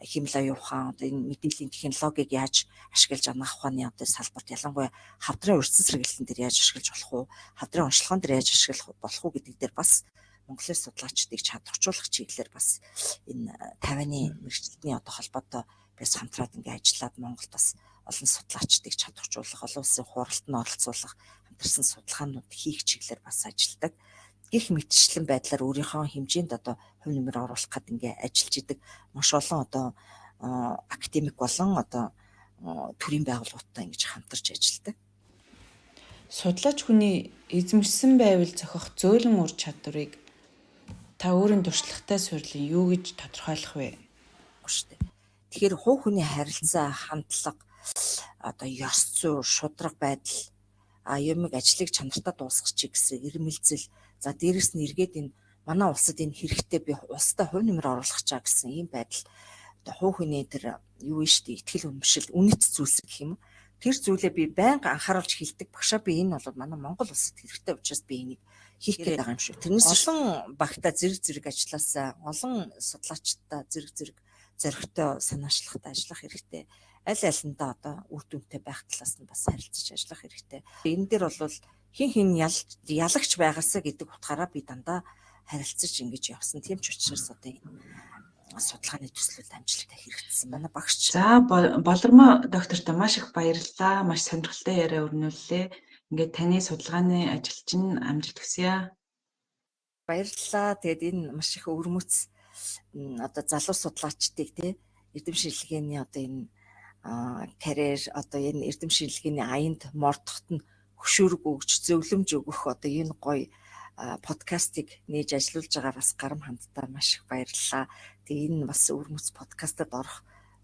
[SPEAKER 2] хиймэл оюун ухаан, одоо энэ мэдээллийн технологиг яаж ашиглаж анагаах ухааны одоо салбарт, ялангуяа хавдрын урьдчилан сэргийлэлтэн дээр яаж ашиглаж болох уу, хавдрын онцлогон дээр яаж ашиглах болох уу гэдэг дээр бас Монголын судлаачдыг чадварчуулах чиглэлээр бас энэ Тайваны мэргэжилтний одоо холбоотой бас хамтраад ингээ ажиллаад, Монголд бас олон судлаачдыг чадварчуулах, олон улсын хуралд нь оролцуулах, хамтарсан судалгаанууд хийх чиглэлээр бас ажилладаг. Гэх мэтчлэн байдлаар өөрийнхөө хэмжээнд одоо хувь нэмэр оруулах гээд ингээ ажиллаж идэг. Маш олон одоо академик болон одоо төрийн байгууллагуудтай ингэж хамтарч ажилладаг.
[SPEAKER 1] Судлаач хүний эзэмшсэн байвал зохих зөөлөн ур чадварыг та өөрийн туршлагатай суурилан юу гэж тодорхойлох вэ?
[SPEAKER 2] Шүү дээ. Тэгэхээр хувь хүний харилцаа, хандлага, одоо ёс зүй, шударга байдал, а юмыг, ажлыг чанартай дуусгах гэсэн эрмэлзэл, за, дээрэс нь эргээд энэ манай улсад энэ хэрэгтэй, би улстай хувь нэмэр оруулах чаа гэсэн ийм байдал, одоо хувь хүний тэр юу вэ шүү дээ, итгэл үнэмшил, үнэт зүйлс гэх юм уу, тэр зүйлээ би байнга анхааруулж хэлдэг. Багшаа, би энэ бол манай Монгол улсад хэрэгтэй учраас би энийг хийх гээд байгаа юм шүү. Тэрнээс олон багта зэрэг зэрэг ажилласаа, олон судлаачдаа зэрэг зэрэг зоригтой, санаачлагтай ажиллах хэрэгтэй. Аль алиндаа одоо үр дүнтэй байх талаас нь бас харилцаж ажиллах хэрэгтэй. Энэ дээр бол хэн хэн ялагч байгаасаа гэдэг утгаараа би дандаа харилцаж ингэж явсан. Тийм ч учраас одоо энэ судалгааны төслүүд амжилттай хэрэгжсэн. Манай багш.
[SPEAKER 1] За, Болормоо доктортой маш их баярлалаа. Маш сонирхолтой яриа өрнүүллээ. Ингээд таны судалгааны ажил чинь амжилт хүсье.
[SPEAKER 2] Баярлалаа. Тэгээд энэ маш их өвөрмөц одоо залуу судлаачдыг, те, эрдэм шинжилгээний одоо энэ Карьер, одоо энэ эрдэм шинжилгээний аянд мордоход нь хөшүүрэг өгч, зөвлөмж өгөх одоо энэ гоё подкастыг нээж ажиллуулж байгаа бас Гарам хамтдаа маш их баярлалаа. Тэгээ энэ бас Өвөрмөц подкастад орох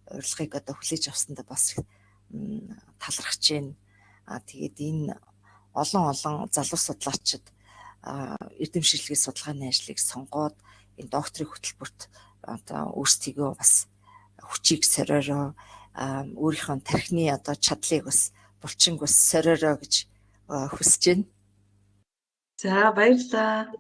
[SPEAKER 2] урилгыг одоо хүлээж авсандаа бас талархаж байна. Тэгээд энэ олон олон залуу судлаачид эрдэм шинжилгээ судалгааны ажлыг сонгоод энэ докторийн хөтөлбөрт одоо өөрсдийгөө бас хүчийг сориороо, өөрийнхөө тархины одоо чадлыг бас булчинг бас сориороо гэж хүсэж байна.
[SPEAKER 1] За, баярлалаа.